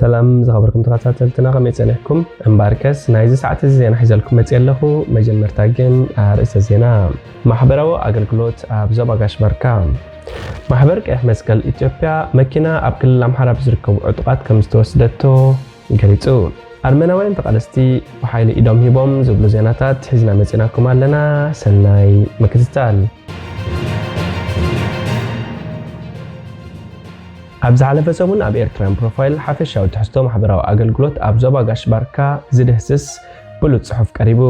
ሰላም ዝኸበርኩም ተኸታተልትና፣ ከመይ ጸኒሕኩም? እምበኣርከስ ናይዚ ሰዓት እዚ ዜና ሒዘልኩም መጽየ ኣለኹ። መጀመርታ ግን ኣርእስተ ዜና። ማሕበራዊ ኣገልግሎት ኣብ ዞባ ጋሽ ባርካ። ማሕበር ቀይሕ መስቀል ኢትዮጵያ መኪና ኣብ ክልል ኣምሓራ ብዝርከቡ ዕጡቓት ከም ዝተወስደቶ ገሊጹ። ኣርመናውያን ተቓለስቲ ብሓይሊ ኢዶም ሂቦም ዝብሉ ዜናታት ሒዝና መጺናኩም ኣለና። ሰናይ ምክትታል። ኣብ ዝሓለፈ ሰሙን ኣብ ኤርትራን ፕሮፋይል ሓፈሻዊ ትሕዝቶ ማሕበራዊ ኣገልግሎት ኣብ ዞባ ጋሽ ባርካ ዝድህስስ ብሉጽ ጽሑፍ ቀሪቡ።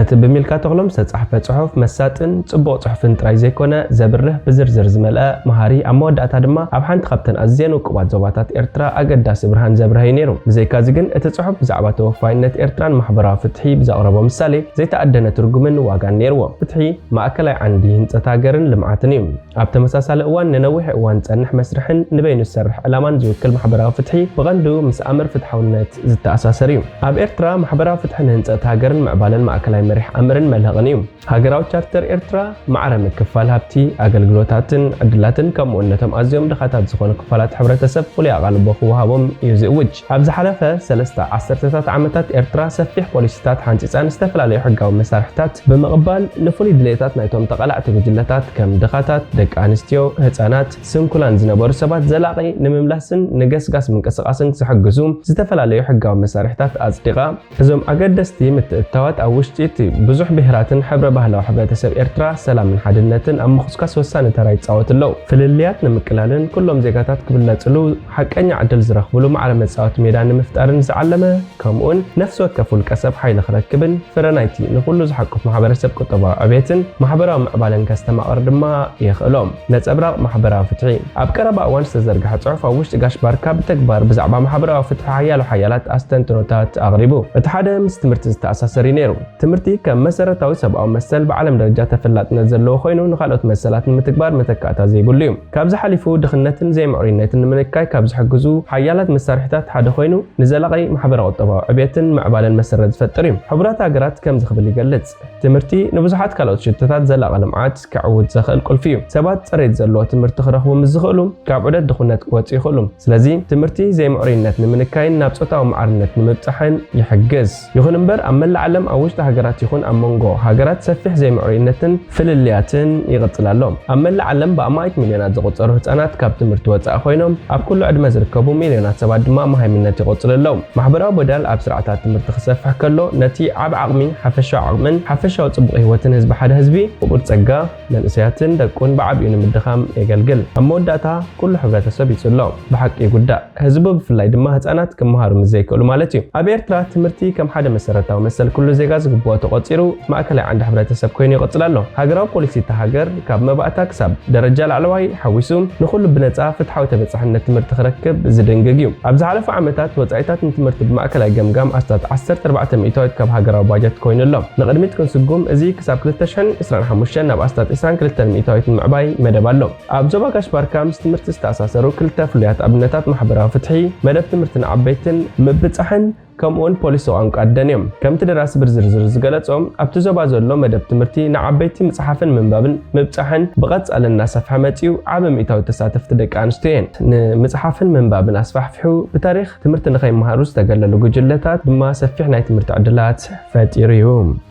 እቲ ብሚልካ ተኽሎም ዝተጻሕፈ ጽሑፍ መሳጥን ጽቡቕ ጽሑፍን ጥራይ ዘይኮነ፣ ዘብርህ፣ ብዝርዝር ዝመልአ፣ መሃሪ፣ ኣብ መወዳእታ ድማ ኣብ ሓንቲ ካብተን ኣዝየን ውቁባት ዞባታት ኤርትራ ኣገዳሲ ብርሃን ዘብርሀ እዩ ነይሩ። ብዘይካዚ ግን እቲ ጽሑፍ ብዛዕባ ተወፋይነት ኤርትራን ማሕበራዊ ፍትሒ ብዘቕረቦ ምሳሌ ዘይተኣደነ ትርጉምን ዋጋን ነይርዎ። ፍትሒ ማእከላይ ዓንዲ ህንጸት ሃገርን ልምዓትን እዩ። ኣብ ተመሳሳሊ እዋን ንነዊሕ እዋን ዝጸንሕ መስርሕን ንበይኑ ዝሰርሕ ዕላማን ዝውክል ማሕበራዊ ፍትሒ ብቐንዱ ምስ ኣምር ፍትሓውነት ዝተኣሳሰር እዩ። ኣብ ኤርትራ ማሕበራዊ ፍትሒ ንህንጸት ሃገርን ምዕባለን ማእከላይ መሪሕ ኣምርን መልህቕን እዩ። ሃገራዊ ቻርተር ኤርትራ ማዕረ ምክፋል ሃብቲ፣ ኣገልግሎታትን ዕድላትን ከምኡውን ነቶም ኣዝዮም ድኻታት ዝኾኑ ክፋላት ሕብረተሰብ ፍሉይ ኣቓልቦ ክወሃቦም እዩ ዝእውጅ። ኣብ ዝሓለፈ ሰለስተ ዓሰርተታት ዓመታት ኤርትራ ሰፊሕ ፖሊሲታት ሓንጺጻን ዝተፈላለዩ ሕጋዊ መሳርሕታት ብምቕባል ንፍሉይ ድሌታት ናይቶም ተቓላዕቲ ጉጅለታት ከም ድኻታት፣ ደቂ ኣንስትዮ፣ ህጻናት፣ ስንኩላን ዝነበሩ ሰባት ዘላቒ ንምምላስን ንገስጋስ ምንቅስቓስን ዝሕግዙ ዝተፈላለዩ ሕጋዊ መሳርሕታት ኣጽዲቓ። እዞም ኣገደስቲ ምትእትታዋት ኣብ ውሽጢ እቲ ብዙሕ ብሄራትን ሕብረ ባህላዊ ሕብረተሰብ ኤርትራ ሰላምን ሓድነትን ኣብ ምኹስኳስ ወሳኒ ተራ ይጻወቱ ኣለዉ። ፍልልያት ንምቅላልን ኩሎም ዜጋታት ክብለጽሉ ሓቀኛ ዕድል ዝረኽብሉ ማዕረ መጻወቲ ሜዳ ንምፍጣርን ዝዓለመ፣ ከምኡውን ነፍሲ ወከፍ ውልቀ ሰብ ሓይሊ ክረክብን ፍረ ናይቲ ንኹሉ ዝሓቁፍ ማሕበረሰብ ቁጠባዊ ዕቤትን ማሕበራዊ ምዕባለን ከስተማቕር ድማ የኽእሎ። ነጸብራቕ ማሕበራዊ ፍትሒ። ኣብ ቀረባ እዋን ዝተዘርግሐ ጽሑፍ ኣብ ውሽጢ ጋሽ ባርካ ብተግባር ብዛዕባ ማሕበራዊ ፍትሒ ሓያሎ ሓያላት ኣስተንትኖታት ኣቕሪቡ። እቲ ሓደ ምስ ትምህርቲ ዝተኣሳሰር እዩ ነይሩ። ትምህርቲ ከም መሰረታዊ ሰብኣዊ መሰል ብዓለም ደረጃ ተፈላጥነት ዘለዎ ኮይኑ፣ ንኻልኦት መሰላት ንምትግባር መተካእታ ዘይብሉ እዩ። ካብዚ ሓሊፉ ድኽነትን ዘይምዕሩይነትን ንምንካይ ካብ ዝሕግዙ ሓያላት መሳርሒታት ሓደ ኮይኑ፣ ንዘላቒ ማሕበረ-ቁጠባዊ ዕቤትን ምዕባለን መሰረት ዝፈጥር እዩ። ሕቡራት ሃገራት ከምዚ ክብል ይገልጽ፣ ትምህርቲ ንብዙሓት ካልኦት ሽቶታት ዘላቒ ልምዓት ከዕውት ዘኽእል ቁልፊ እዩ። ሰባት ጽሬት ዘለዎ ትምህርቲ ክረኽቡ ምስ ዝኽእሉ፣ ካብ ዑደት ድኽነት ክወጽኡ ይኽእሉ። ስለዚ ትምህርቲ ዘይምዕሩይነት ንምንካይን ናብ ጾታዊ ማዕርነት ንምብጻሕን ይሕግዝ። ይኹን እምበር ኣብ መላእ ዓለም ኣብ ውሽጢ ሃገራት ይኹን ኣብ መንጎ ሃገራት ሰፊሕ ዘይምዕሩይነትን ፍልልያትን ይቕጽል ኣሎ። ኣብ መላእ ዓለም ብኣማኢት ሚልዮናት ዝቑጸሩ ህጻናት ካብ ትምህርቲ ወጻኢ ኮይኖም፣ ኣብ ኩሉ ዕድመ ዝርከቡ ሚልዮናት ሰባት ድማ መሃይምነት ይቕጽሉ ኣለዉ። ማሕበራዊ በደል ኣብ ስርዓታት ትምህርቲ ክሰፍሕ ከሎ፣ ነቲ ዓቢ ዓቕሚ፣ ሓፈሻዊ ዓቕምን ሓፈሻዊ ጽቡቕ ህይወትን ህዝቢ ሓደ ህዝቢ፣ ክቡር ጸጋ፣ መንእሰያትን ደቁን ብዓቢኡ ንምድኻም የገልግል። ኣብ መወዳእታ ኩሉ ሕብረተሰብ ይጽሎ። ብሓቂ ይጉዳእ። ህዝቡ ብፍላይ ድማ ህጻናት ክመሃሩ ምስ ዘይክእሉ ማለት እዩ። ኣብ ኤርትራ ትምህርቲ ከም ሓደ መሰረታዊ መሰል ኩሉ ዜጋ ዝግብኦ ተቖጺሩ ማእከላይ ዓንዲ ሕብረተሰብ ኮይኑ ይቕጽል ኣሎ። ሃገራዊ ፖሊሲ እታ ሃገር ካብ መባእታ ክሳብ ደረጃ ላዕለዋይ ሓዊሱ ንኹሉ ብነጻ ፍትሓዊ ተበጻሕነት ትምህርቲ ክረክብ ዝድንግግ እዩ። ኣብ ዝሓለፉ ዓመታት ወጻኢታት ንትምህርቲ ብማእከላይ ገምጋም ኣስታት ዓሰርተ ኣርባዕተ ሚእታዊት ካብ ሃገራዊ ባጀት ኮይኑ ኣሎ። ንቕድሚት ክንስጉም እዚ ክሳብ ክልተ ሽሕን ዕስራን ሓሙሽተን ናብ ኣስታት ዕስራን ክልተን ሚእታዊት ንምዕባይ መደብ ኣሎ። ኣብ ዞባ ጋሽ ባርካ ምስ ትምህርቲ ዝተኣሳሰሩ ክልተ ፍሉያት ኣብነታት ማሕበራዊ ፍትሒ፣ መደብ ትምህርቲ ንዓበይትን ምብጻሕን ከምኡውን ፖሊሲ ቋንቋ ኣደን እዮም። ከምቲ ደራሲ ብዝርዝር ዝገለጾ፣ ኣብቲ ዞባ ዘሎ መደብ ትምህርቲ ንዓበይቲ ምጽሓፍን ምንባብን ምብጻሕን ብቐጻሊ እናሰፍሐ መጺኡ፣ ዓቢ ሚእታዊ ተሳተፍቲ ደቂ ኣንስትዮ እየን። ንምጽሓፍን ምንባብን ኣስፋሕፊሑ፣ ብታሪኽ ትምህርቲ ንኸይመሃሩ ዝተገለሉ ጉጅለታት ድማ ሰፊሕ ናይ ትምህርቲ ዕድላት ፈጢሩ እዩ።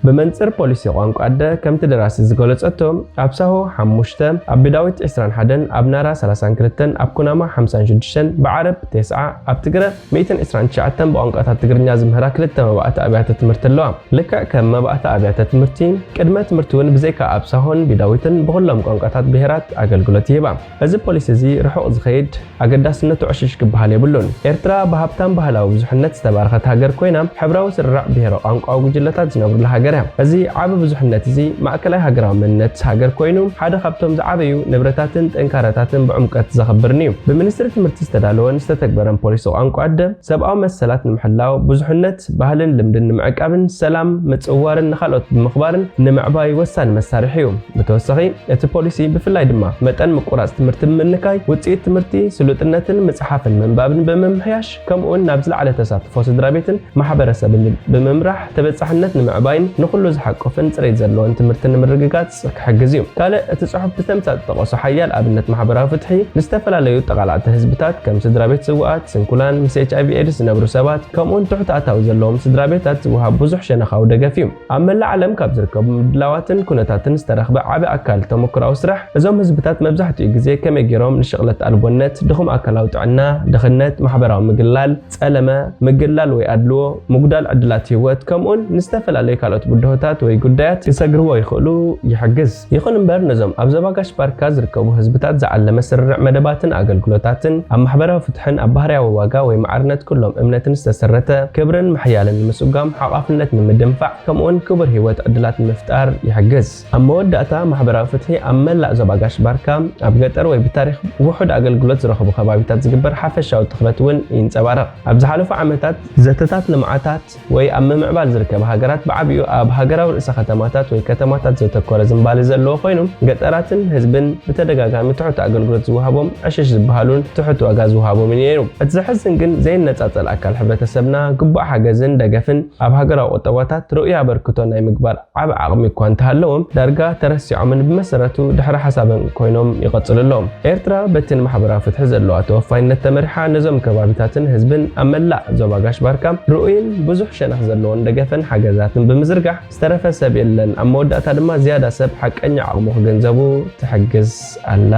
ብመንጽር ፖሊሲ ቋንቋ ኣደ፣ ከምቲ ደራሲ ዝገለጸቶ፣ ኣብ ሳሆ ሓሙሽተ፣ ኣብ ቢዳዊት ዕስራን ሓደን፣ ኣብ ናራ ሰላሳን ክልተን፣ ኣብ ኩናማ ሓምሳን ሽዱሽተን፣ ብዓረብ ቴስዓ፣ ኣብ ትግረ ሚእትን ዕስራን ትሽዓተን ብቋንቋታት ትግርኛ ዝምህራ ክልተ መባእቲ ኣብያተ ትምህርቲ ኣለዋ። ልክዕ ከም መባእቲ ኣብያተ ትምህርቲ፣ ቅድመ ትምህርቲ እውን ብዘይካ ኣብ ሳሆን ቢዳዊትን ብኹሎም ቋንቋታት ብሄራት ኣገልግሎት ይህባ። እዚ ፖሊሲ እዚ ርሑቕ ዝኸይድ ኣገዳስነቱ ዕሽሽ ክበሃል የብሉን። ኤርትራ ብሃብታም ባህላዊ ብዙሕነት ዝተባረኸት ሃገር ኮይና፣ ሕብራዊ ስርርዕ ብሄረ ቋንቋዊ ጉጅለታት ዝነብሩላ ሃገር እያ። እዚ ዓቢ ብዙሕነት እዚ ማእከላይ ሃገራዊ መንነት ሃገር ኮይኑ፣ ሓደ ካብቶም ዝዓበዩ ንብረታትን ጥንካረታትን ብዕምቀት ዘኽብርን እዩ። ብሚኒስትሪ ትምህርቲ ዝተዳለወን ዝተተግበረን ፖሊሲ ቋንቋ ኣደ፣ ሰብኣዊ መሰላት ንምሕላው፣ ብዙሕነት ባህልን ልምድን ንምዕቃብን ሰላም ምጽዋርን ንኻልኦት ብምኽባርን ንምዕባይ ወሳኒ መሳርሒ እዩ። ብተወሳኺ፣ እቲ ፖሊሲ ብፍላይ ድማ መጠን ምቁራጽ ትምህርቲ ብምንካይ፣ ውጽኢት ትምህርቲ፣ ስሉጥነትን ምጽሓፍን ምንባብን ብምምሕያሽ፣ ከምኡውን ናብ ዝለዓለ ተሳትፎ ስድራ ቤትን ማሕበረሰብን ብምምራሕ፣ ተበጻሕነት ንምዕባይን ንኹሉ ዝሓቁፍን ጽሬት ዘለዎን ትምህርቲ ንምርግጋጽ ክሕግዝ እዩ። ካልእ እቲ ጽሑፍ ብተምሳጥ ዝጠቐሶ ሓያል ኣብነት ማሕበራዊ ፍትሒ፣ ንዝተፈላለዩ ጠቓላዕቲ ህዝብታት ከም ስድራ ቤት ስውኣት፣ ስንኩላን፣ ምስ ኤች ኣይ ቪ ኤድስ ዝነብሩ ሰባት፣ ከምኡውን ትሑት ኣታዊ ዘለዎም ስድራ ቤታት ዝወሃብ ብዙሕ ሸነኻዊ ደገፍ እዩ። ኣብ መላእ ዓለም ካብ ዝርከቡ ምድላዋትን ኩነታትን ዝተረኽበ ዓቢ ኣካል ተመክሮኣዊ ስራሕ፣ እዞም ህዝብታት መብዛሕትኡ ግዜ ከመይ ገይሮም ንሽቕለት ኣልቦነት፣ ድኹም ኣካላዊ ጥዕና፣ ድኽነት፣ ማሕበራዊ ምግላል፣ ጸለመ፣ ምግላል ወይ ኣድልዎ፣ ምጉዳል ዕድላት ህይወት፣ ከምኡውን ንዝተፈላለዩ ካልኦት ብድሆታት ወይ ጉዳያት ክሰግርዎ ይኽእሉ ይሕግዝ። ይኹን እምበር፣ ነዞም ኣብ ዞባ ጋሽ ባርካ ዝርከቡ ህዝብታት ዝዓለመ ስርርዕ መደባትን ኣገልግሎታትን፣ ኣብ ማሕበራዊ ፍትሕን ኣብ ባህርያዊ ዋጋ ወይ ማዕርነት ኩሎም እምነትን ዝተሰረተ ክብርን ምሕያልን ንምስጓም፣ ሓቋፍነት ንምድንፋዕ፣ ከምኡውን ክቡር ህይወት ዕድላት ንምፍጣር ይሕግዝ። ኣብ መወዳእታ፣ ማሕበራዊ ፍትሒ ኣብ መላእ ዞባ ጋሽ ባርካ፣ ኣብ ገጠር ወይ ብታሪኽ ውሑድ ኣገልግሎት ዝረኽቡ ከባቢታት ዝግበር ሓፈሻዊ ትኹረት እውን ይንጸባረቕ። ኣብ ዝሓለፉ ዓመታት፣ ዘተታት ልምዓታት ወይ ኣብ ምምዕባል ዝርከባ ሃገራት ብዓቢኡ ኣብ ሃገራዊ ርእሰ ከተማታት ወይ ከተማታት ዘተኮረ ዝንባሌ ዘለዎ ኮይኑ፣ ገጠራትን ህዝብን ብተደጋጋሚ ትሑት ኣገልግሎት ዝወሃቦም፣ ዕሽሽ ዝበሃሉን ትሑት ዋጋ ዝወሃቦምን ነይሩ። እቲ ዘሕዝን ግን፣ ዘይነጻጸል ኣካል ሕብረተሰብና ግቡእ ሓገዝን ደገፍን ኣብ ሃገራዊ ቁጠባታት ርኡይ ኣበርክቶ ናይ ምግባር ዓቢ ዓቕሚ እኳ እንተሃለዎም፣ ዳርጋ ተረሲዖምን ብመሰረቱ ድሕረ ሓሳብን ኮይኖም ይቐጽሉ ኣለዉ። ኤርትራ በቲ ንማሕበራዊ ፍትሒ ዘለዋ ተወፋይነት ተመሪሓ፣ ነዞም ከባቢታትን ህዝብን ኣብ መላእ ዞባ ጋሽ ባርካ ርኡይን ብዙሕ ሸነኽ ዘለዎን ደገፍን ሓገዛትን ብምዝርጋሕ፣ ዝተረፈ ሰብ የለን። ኣብ መወዳእታ ድማ ዝያዳ ሰብ ሓቀኛ ዓቕሙ ክግንዘቡ ትሕግዝ ኣላ።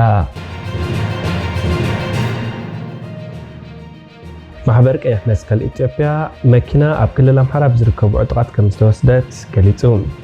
ማሕበር ቀይሕ መስቀል ኢትዮጵያ መኪና ኣብ ክልል ኣምሓራ ብዝርከቡ ዕጡቓት ከም ዝተወስደት ገሊጹ።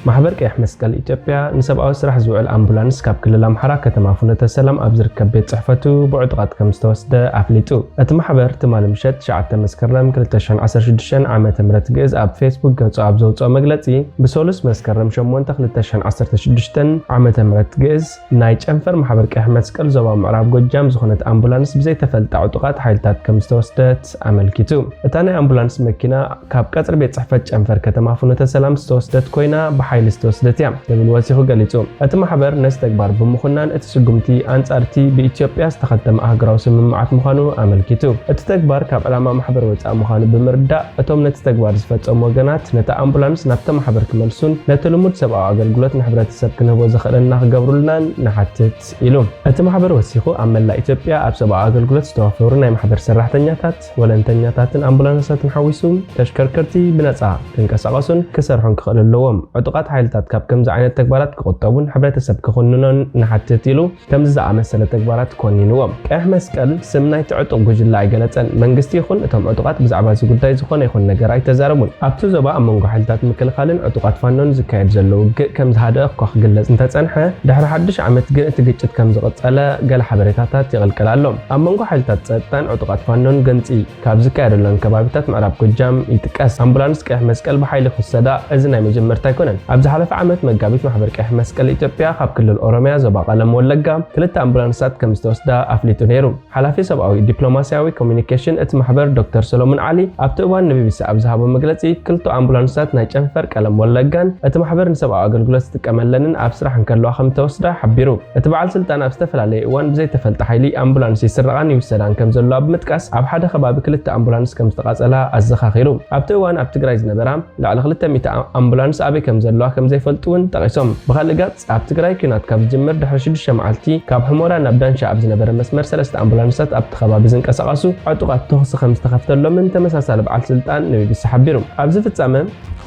ማሕበር ቀይሕ መስቀል ኢትዮጵያ ንሰብኣዊ ስራሕ ዝውዕል ኣምቡላንስ ካብ ክልል ኣምሓራ ከተማ ፍኖተ ሰላም ኣብ ዝርከብ ቤት ጽሕፈቱ ብዕጡቓት ከም ዝተወስደ ኣፍሊጡ። እቲ ማሕበር ትማሊ ምሸት ትሽዓተ መስከረም ክልተ ሽሕን ዓሰርተ ሽዱሽተን ዓመተ ምህረት ግእዝ ኣብ ፌስቡክ ገጹ ኣብ ዘውጽኦ መግለጺ፣ ብሰሉስ መስከረም ሸሞንተ ክልተ ሽሕን ዓሰርተ ሽዱሽተን ዓመተ ምህረት ግእዝ ናይ ጨንፈር ማሕበር ቀይሕ መስቀል ዞባ ምዕራብ ጎጃም ዝኾነት ኣምቡላንስ ብዘይተፈልጣ ዕጡቓት ሓይልታት ከም ዝተወስደት ኣመልኪቱ። እታ ናይ ኣምቡላንስ መኪና ካብ ቀጽሪ ቤት ጽሕፈት ጨንፈር ከተማ ፍኖተ ሰላም ዝተወስደት ኮይና፣ ብሓይሊ ዝተወስደት እያ ክብል ወሲኹ ገሊጹ። እቲ ማሕበር ነዚ ተግባር ብምኹናን፣ እቲ ስጉምቲ ኣንጻርቲ ብኢትዮጵያ ዝተኸተመ ኣህጉራዊ ስምምዓት ምዃኑ ኣመልኪቱ። እቲ ተግባር ካብ ዕላማ ማሕበር ወጻኢ ምዃኑ ብምርዳእ፣ እቶም ነቲ ተግባር ዝፈጸሙ ወገናት ነታ ኣምቡላንስ ናብቲ ማሕበር ክመልሱን ነቲ ልሙድ ሰብኣዊ ኣገልግሎት ንሕብረተሰብ ክንህቦ ዘኽእለና ክገብሩልናን ንሓትት ኢሉ። እቲ ማሕበር ወሲኹ፣ ኣብ መላእ ኢትዮጵያ ኣብ ሰብኣዊ ኣገልግሎት ዝተዋፈሩ ናይ ማሕበር ሰራሕተኛታት፣ ወለንተኛታትን ኣምቡላንሳትን ሓዊሱ፣ ተሽከርከርቲ ብነጻ ክንቀሳቐሱን ክሰርሑን ክኽእሉ ኣለዎም። ዕጡቓት ሓይልታት ካብ ከምዚ ዓይነት ተግባራት ክቑጠቡን ሕብረተሰብ ክኹንኖን ንሓትት ኢሉ። ከምዚ ዝኣመሰለ ተግባራት ኮኒንዎ። ቀይሕ መስቀል ስም ናይቲ ዕጡቕ ጉጅለ ኣይገለጸን። መንግስቲ ይኹን እቶም ዕጡቓት ብዛዕባ እዚ ጉዳይ ዝኾነ ይኹን ነገር ኣይተዛረቡን። ኣብቲ ዞባ ኣብ መንጎ ሓይልታት ምክልኻልን ዕጡቓት ፋኖን ዝካየድ ዘሎ ውግእ ከም ዝሃደአ እኳ ክግለጽ እንተጸንሐ፣ ድሕሪ ሓድሽ ዓመት ግን እቲ ግጭት ከም ዝቐጸለ ገለ ሓበሬታታት ይቕልቀል ኣሎ። ኣብ መንጎ ሓይልታት ጸጥታን ዕጡቓት ፋኖን ገንጺ ካብ ዝካየደለን ከባቢታት ምዕራብ ጎጃም ይጥቀስ። ኣምቡላንስ ቀይሕ መስቀል ብሓይሊ ክወሰዳ እዚ ናይ መጀመርታ ኣይኮነን። ኣብ ዝሓለፈ ዓመት መጋቢት ማሕበር ቀይሕ መስቀል ኢትዮጵያ ካብ ክልል ኦሮሚያ ዞባ ቀለም ወለጋ ክልተ ኣምቡላንሳት ከም ዝተወስዳ ኣፍሊጡ ነይሩ። ሓላፊ ሰብኣዊ ዲፕሎማስያዊ ኮሚኒኬሽን እቲ ማሕበር ዶክተር ሰሎሞን ዓሊ ኣብቲ እዋን ንቢቢሲ ኣብ ዝሃቦ መግለጺ፣ ክልተ ኣምቡላንሳት ናይ ጨንፈር ቀለም ወለጋን እቲ ማሕበር ንሰብኣዊ ኣገልግሎት ዝጥቀመለንን ኣብ ስራሕ እንከለዋ ከም ዝተወስዳ ሓቢሩ። እቲ በዓል ስልጣን ኣብ ዝተፈላለየ እዋን ብዘይተፈልጠ ሓይሊ ኣምቡላንስ ይስረቓን ይውሰዳን ከም ዘለዋ ብምጥቃስ፣ ኣብ ሓደ ከባቢ ክልተ ኣምቡላንስ ከም ዝተቓጸላ ኣዘኻኺሩ። ኣብቲ እዋን ኣብ ትግራይ ዝነበራ ልዕሊ ክልተ ሚእቲ ኣምቡላንስ ኣበይ ከም ዘለዋ ከም ዘይፈልጡ እውን ጠቒሶም። ብኻልእ ገጽ፣ ኣብ ትግራይ ኲናት ካብ ዝጅምር ድሕሪ ሽዱሽተ መዓልቲ፣ ካብ ሕሞራ ናብ ዳንሻ ኣብ ዝነበረ መስመር ሰለስተ ኣምቡላንሳት ኣብቲ ከባቢ ዝንቀሳቐሱ ዕጡቓት ተኹሲ ከም ዝተኸፍተሎምን ተመሳሳሊ በዓል ስልጣን ንቢቢሲ ሓቢሩ። ኣብዚ ፍጻመ፣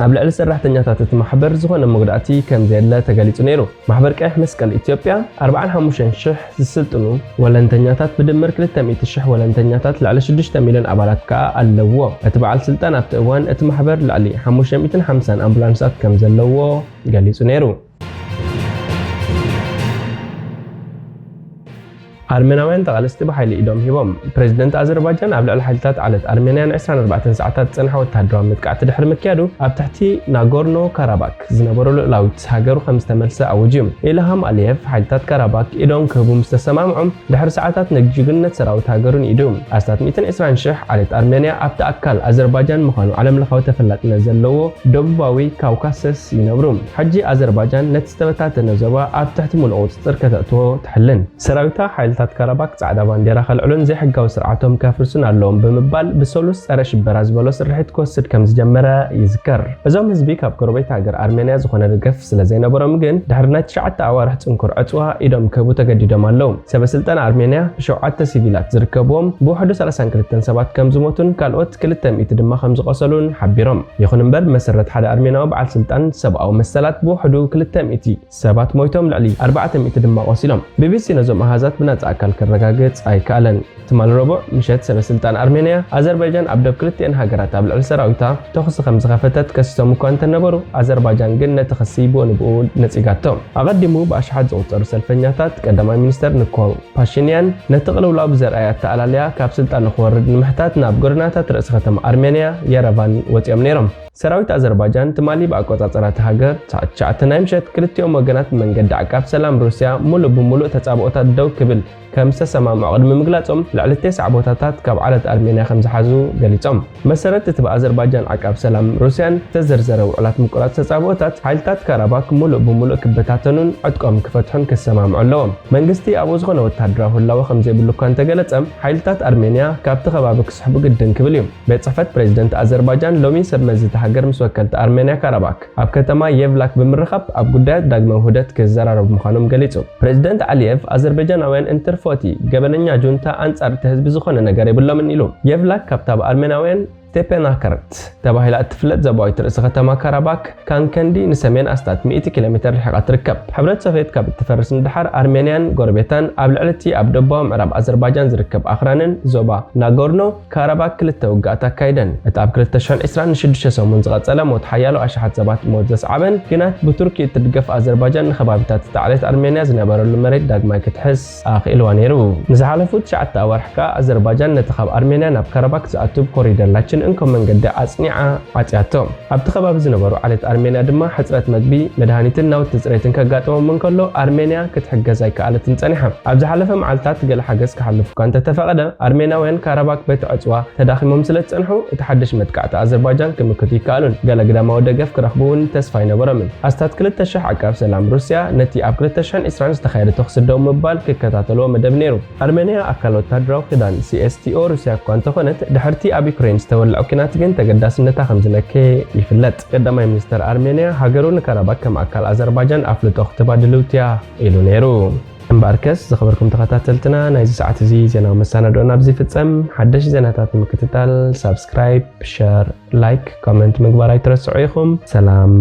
ኣብ ልዕሊ ሰራሕተኛታት እቲ ማሕበር ዝኾነ መጉዳእቲ ከም ዘየለ ተገሊጹ ነይሩ። ማሕበር ቀይሕ መስቀል ኢትዮጵያ ኣርባዓን ሓሙሽተን ሽሕ ዝስልጥኑ ወለንተኛታት፣ ብድምር ክልተ ሚእቲ ሽሕ ወለንተኛታት፣ ልዕሊ ሽዱሽተ ሚልዮን ኣባላት ከኣ ኣለዎ። እቲ በዓል ስልጣን ኣብቲ እዋን እቲ ማሕበር ልዕሊ ሓሙሽተ ሚእትን ሓምሳን ኣምቡላንሳት ከም ዘለዎ ገሊጹ ነይሩ። ኣርሜናውያን ተቓለስቲ ብሓይሊ ኢዶም ሂቦም። ፕሬዚደንት ኣዘርባጃን ኣብ ልዕሊ ሓይልታት ዓለት ኣርሜንያ ን24 ሰዓታት ዝጸንሐ ወተሃደራዊ መጥቃዕቲ ድሕሪ ምክያዱ፣ ኣብ ትሕቲ ናጎርኖ ካራባክ ዝነበሩ ልኡላዊት ሃገሩ ከም ዝተመልሰ ኣውጅ እዩ። ኢልሃም ኣሊየቭ ሓይልታት ካራባክ ኢዶም ክህቡ ምስ ተሰማምዖም፣ ድሕሪ ሰዓታት ንጅግንነት ሰራዊት ሃገሩ ንኢዱ። ኣስታት ሚእትን ዕስራን ሽሕ ዓሌት ኣርሜንያ ኣብቲ ኣካል ኣዘርባጃን ምዃኑ ዓለምለኻዊ ተፈላጥነት ዘለዎ ደቡባዊ ካውካሰስ ይነብሩ። ሕጂ ኣዘርባጃን ነቲ ዝተበታተነ ዞባ ኣብ ትሕቲ ምሉእ ቁጽጽር ከተእትዎ ትሕልን። ሰራዊታ ሓይልታት ካራባክ ጻዕዳ ባንዴራ ከልዕሉን ዘይሕጋዊ ስርዓቶም ከፍርሱን ኣለዎም ብምባል ብሰሉስ ጸረ ሽበራ ዝበሎ ስርሒት ክወስድ ከም ዝጀመረ ይዝከር። እዞም ህዝቢ ካብ ጎረቤት ሃገር ኣርሜንያ ዝኾነ ደገፍ ስለ ዘይነበሮም ግን ድሕሪ ናይ ትሽዓተ ኣዋርሕ ጽንኩር ዕጽዋ ኢዶም ክህቡ ተገዲዶም ኣለዉ። ሰበ ስልጣን ኣርሜንያ ብሸውዓተ ሲቪላት ዝርከብዎም ብውሕዱ ሰላሳን ክልተን ሰባት ከም ዝሞቱን ካልኦት ክልተ ሚእቲ ድማ ከም ዝቆሰሉን ሓቢሮም። ይኹን እምበር ብመሰረት ሓደ ኣርሜናዊ በዓል ስልጣን ሰብኣዊ መሰላት ብውሕዱ ክልተ ሚእቲ ሰባት ሞይቶም ልዕሊ ኣርባዕተ ሚእቲ ድማ ቆሲሎም። ቢቢሲ ነዞም ኣሃዛት ብናጻ ኣካል ከረጋግጽ ኣይከኣለን። ትማሊ ረቡዕ ምሸት ሰበ ስልጣን ኣርሜንያ ኣዘርባይጃን ኣብ ደብ ክልቲኤን ሃገራት ኣብ ልዕሊ ሰራዊታ ተኹሲ ከም ዝኸፈተት ከሲሶም እኳ እንተነበሩ ኣዘርባይጃን ግን ነቲ ክሲ ብኡ ንብኡ ነጺጋቶ። ኣቐዲሙ ብኣሽሓት ዝቑጸሩ ሰልፈኛታት ቀዳማይ ሚኒስተር ኒኮል ፓሽንያን ነቲ ቅልውላው ብዘርኣያ ኣተኣላልያ ካብ ስልጣን ንክወርድ ንምሕታት ናብ ጎደናታት ርእሲ ከተማ ኣርሜንያ የረቫን ወጺኦም ነይሮም። ሰራዊት ኣዘርባጃን ትማሊ ብኣቆጻጽራ እታ ሃገር ሰዓት ትሽዓተ ናይ ምሸት ክልቲኦም ወገናት ብመንገዲ ዓቃብ ሰላም ሩስያ ሙሉእ ብሙሉእ ተጻብኦታት ደው ክብል ከም ዝተሰማምዑ ቅድሚ ምግላጾም ልዕሊ ቴስዓ ቦታታት ካብ ዓለት ኣርሜንያ ከም ዝሓዙ ገሊጾም። መሰረት እቲ ብኣዘርባጃን ዓቃብ ሰላም ሩስያን ዝተዘርዘረ ውዕላት ምቁራጽ ተጻብኦታት ሓይልታት ካራባክ ሙሉእ ብሙሉእ ክበታተኑን ዕጥቆም ክፈትሑን ክሰማምዑ ኣለዎም። መንግስቲ ኣብኡ ዝኾነ ወተሃደራዊ ህላወ ከም ዘይብሉ እኳ እንተገለጸ ሓይልታት ኣርሜንያ ካብቲ ከባቢ ክስሕቡ ግድን ክብል እዩ። ቤት ጽሕፈት ፕሬዚደንት ኣዘርባጃን ሎሚ ሰብ መዚ እታ ሃገር ምስ ወከልቲ ኣርሜንያ ካራባክ ኣብ ከተማ የቭላክ ብምርኻብ ኣብ ጉዳያት ዳግመ ውህደት ክዘራረቡ ምዃኖም ገሊጹ። ፕሬዚደንት ኣሊየቭ ኣዘርባጃናውያን እንትርፎቲ ገበነኛ ጁንታ ኣንጻር እቲ ህዝቢ ዝኾነ ነገር የብሎምን ኢሉ። የቭላክ ካብታ ብኣርሜናውያን ስቴፐናከርት ተባሂላ እትፍለጥ ዞባዊት ርእሲ ከተማ ካራባክ ካንከንዲ ንሰሜን ኣስታት ሚእቲ ኪሎ ሜተር ርሒቓ ትርከብ። ሕብረት ሶቭየት ካብ እትፈርስ ንደሓር ኣርሜንያን ጎረቤታን ኣብ ልዕሊ እቲ ኣብ ደቡባዊ ምዕራብ ኣዘርባጃን ዝርከብ ኣኽራንን ዞባ ናጎርኖ ካራባክ ክልተ ውግኣት ኣካይደን። እቲ ኣብ ክልተ ሽሕን ዕስራን ንሽዱሽተ ሰሙን ዝቐጸለ ሞት ሓያሎ ኣሽሓት ሰባት ሞት ዘስዓበን ግናት ብቱርኪ እትድገፍ ኣዘርባጃን ንከባቢታት እቲ ዓሌት ኣርሜንያ ዝነበረሉ መሬት ዳግማይ ክትሕዝ ኣኽኢልዋ ነይሩ። ንዝሓለፉ ትሽዓተ ኣዋርሕ ከኣ ኣዘርባጃን ነቲ ካብ ኣርሜንያ ናብ ካራባክ ዝኣቱ ኮሪደር ላችን እንኮ መንገዲ ኣጽኒዓ ዓጽያቶ። ኣብቲ ከባቢ ዝነበሩ ዓሌት ኣርሜንያ ድማ ሕጽረት መግቢ፣ መድሃኒትን ናውቲ ጽሬትን ከጋጥሞም እንከሎ ኣርሜንያ ክትሕገዝ ኣይከኣለትን ጸኒሓ። ኣብ ዝሓለፈ መዓልታት ገለ ሓገዝ ክሓልፍ እኳ እንተተፈቐደ ኣርሜናውያን ካራባክ በቲ ዕጽዋ ተዳኺሞም ስለ ዝጸንሑ እቲ ሓድሽ መጥቃዕቲ ኣዘርባጃን ክምክቱ ይከኣሉን ገለ ግዳማዊ ደገፍ ክረኽቡ እውን ተስፋ ኣይነበሮምን። ኣስታት ክልተ ሽሕ ዓቃብ ሰላም ሩስያ ነቲ ኣብ ክልተ ሽሕን ዕስራን ዝተኻየደ ተኹሲ ደው ምባል ክከታተልዎ መደብ ነይሩ። ኣርሜንያ ኣካል ወታደራዊ ክዳን ሲኤስቲኦ ሩስያ እኳ እንተኾነት ድሕርቲ ኣብ ዩክሬን ዝተወልዐ ኲናት ግን ተገዳስነታ ከም ዝነከየ ይፍለጥ። ቀዳማይ ሚኒስተር ኣርሜንያ ሃገሩ ንካራባክ ከም ኣካል ኣዘርባጃን ኣፍልጦ ክትባ ድልውቲ እያ ኢሉ ነይሩ። እምበኣርከስ ዝኸበርኩም ተኸታተልትና ናይዚ ሰዓት እዚ ዜናዊ መሰናድኦና ኣብዚ ይፍጸም። ሓደሽ ዜናታት ንምክትታል ሳብስክራይብ፣ ሸር፣ ላይክ፣ ኮመንት ምግባር ኣይትረስዑ ኢኹም። ሰላም።